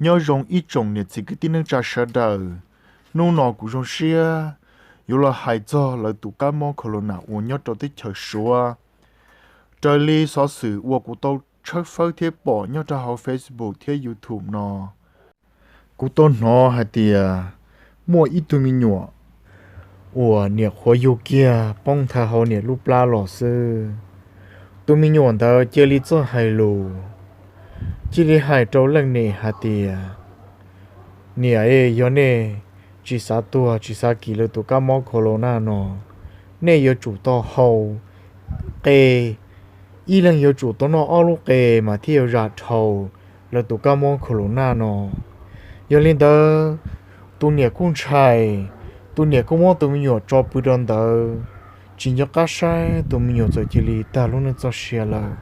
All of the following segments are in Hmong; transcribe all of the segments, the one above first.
Nyob zoo ib tsoom niam txiv kwv tij neej tsa sawv daws, hnub no kuv zoo siab yuav los hais txog lawv tus kab mob corona uas nyob rau teb chaws Suav, raws li xov xwm uas kuv tau tshawb fawb thiab pom nyob rau hauv Facebook thiab YouTube no. Kuv tau hnov hais tias muaj ib tug me nyuam uas niam qhuav yug kiag poob nthav hauv niam lub plab los xwb. Tus me nyuam ntawd cia li txawj hais lus, cia li hais rau leej niam hais tias, Niam, yog nej tsis xav tuag tsis xav kis lawv tus kab mob corona no, nej yuav tsum tau haus qe, ib leeg yuav tsum tau noj ob lub qe mas thiaj yuav zam dhau lawv tus kab mob corona no. Yog li ntawd, tus niam kuj ntshai, tus niam kuj muab tus me nyuam tso pw rau ntawd, tsis nco qab saib tus me nyuam txawm cia li tag lub neej txoj sia lawm.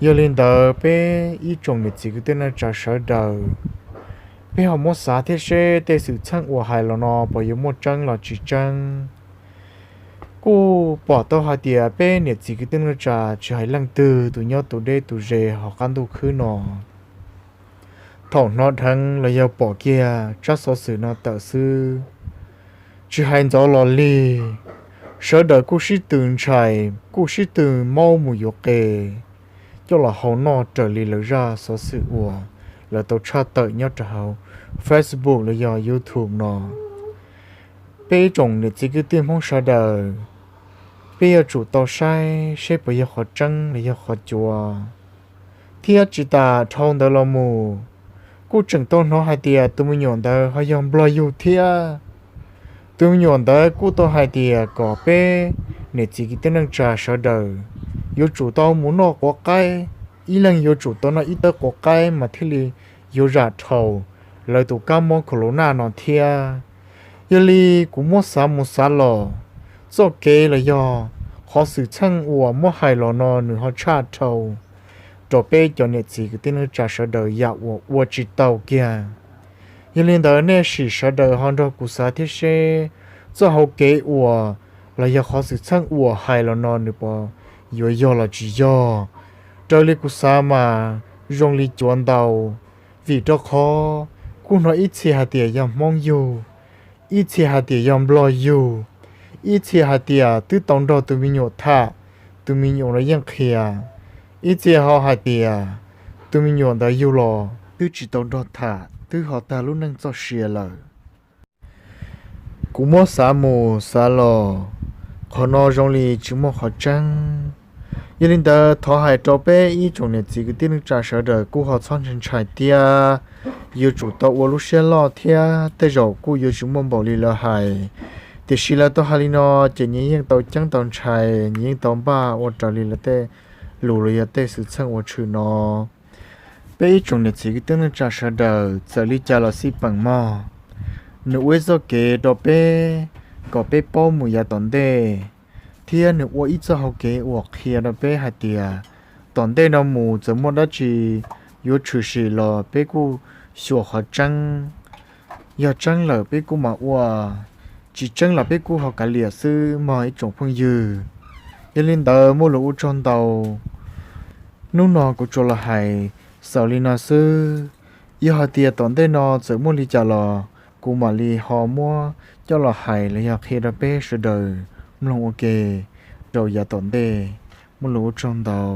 Yog li ntawd, peb ib tsoom niam txiv kwv tij neej tsa sawv daws, peb ho muab xav thiab seb tej xwm txheej uas hais los no puas yuav muaj tseeb los tsis tseeb. Kuj pom tau hais tias peb niam txiv kwv tij neej tsa tsis hais leej twg tus nyob tus deb tus ze hauv qab ntuj khwb no, thaum hnov dheev los yog pom kiag tsab xov xwm no tawm xwb, tsis hais ntxov los lig, sawv daws kuj sib tw ntshai, kuj sib tw maub mus yuav qe coj los hau noj raws li lawv zaj xov xwm uas lawv tau tshaj tawm nyob rau hauv Facebook los yog YouTube no. Peb ib tsoom niam txiv kwv tij Hmoob sawv daws, peb yuav tsum tau saib seb puas yog qhov tseeb los yog qhov cuav. Thiab tsis tas dhau ntawd los mus, kuj tseem tau hnov hais tias tus me nyuam ntawd ho yog nplog yug thiab. Tus me nyuam ntawd kuj tau hais tias kom peb niam txiv kwv tij neej tsa sawv daws yuav tsum tau mus noj quav qaib, ib leeg yuav tsum tau noj ib tawb quav qaib mas thiaj li yuav zam dhau lawv tus kab mob corona no thiab. Yog li kuv muab xav mus xav los, txoj kev los yog qhov xwm txheej uas muab hais los no nws ho tshaj dhau rau peb cov niam txiv kwv tij neej tsa sawv daws yam uas ua tsis tau kiag. Yog li ntawd nej sim sawv daws ho nrog kuv xav thiab seb txoj hau kev uas los yog qhov xwm txheej uas hais los no nws puas yuav yog los tsis yog. Raws li kuv xav mas zoo li cuav ntau, vim rau qhov kuj hnov ib txhia hais tias yog Hmoob yug, ib txhia hais tias yog nplog yug, ib txhia hais tias twb tau nrog tus me nyuam tham, tus me nyuam los yeej qhia, ib txhia ho hais tias tus me nyuam ntawd yug los twb tsis tau nrog tham twb ho tag lub neej txoj sia lawm. Kuv muab xav mus xav los, qhov no zoo li tsis muaj qhov tseeb. Yog li ntawd thov hais rau peb ib tsoom niam txiv kwv tij neej tsa sawv daws kuj ho txhob ntshai ntshai thiab. Yuav tsum tau ua lub siab loj thiab tej zaum kuj yuav tsis muaj npaum li lawv hais. Tiam sis lawv tau hais li no ces nyias yeej tau ceeb tau ntshai, nyias yeej tau npaj ua raws li lawv tej lus los yog tej xwm txheej uas tshwm no. Peb ib tsoom niam txiv kwv tij neej tsa sawv daws, txawm li cas los xij peem mog, nws ua ib txoj kev rau peb kom peb paub mus yav tom ntej, thiab nws ua ib txoj hau kev uas qhia rau peb hais tias tom ntej no mus txawm muaj dab tsi yuav tshwm sim los peb kuj xyuas qhov tseeb. Yog tseeb lawm peb kuj mam ua, tsis tseeb los peb kuj ho kav liam xwb mog ib tsoom phooj ywg. Yog li ntawd muaj lus ua tsaug ntau. Hnub no kuv tsuas los hais xaus li no xwb. Yog hais tias tom ntej no txawm muaj li cas los kuv mam li ho muab coj los hais los yog qhia rau peb sawv daws mloog ua ke rau yav tom ntej. Muaj lus ua tsaug ntau.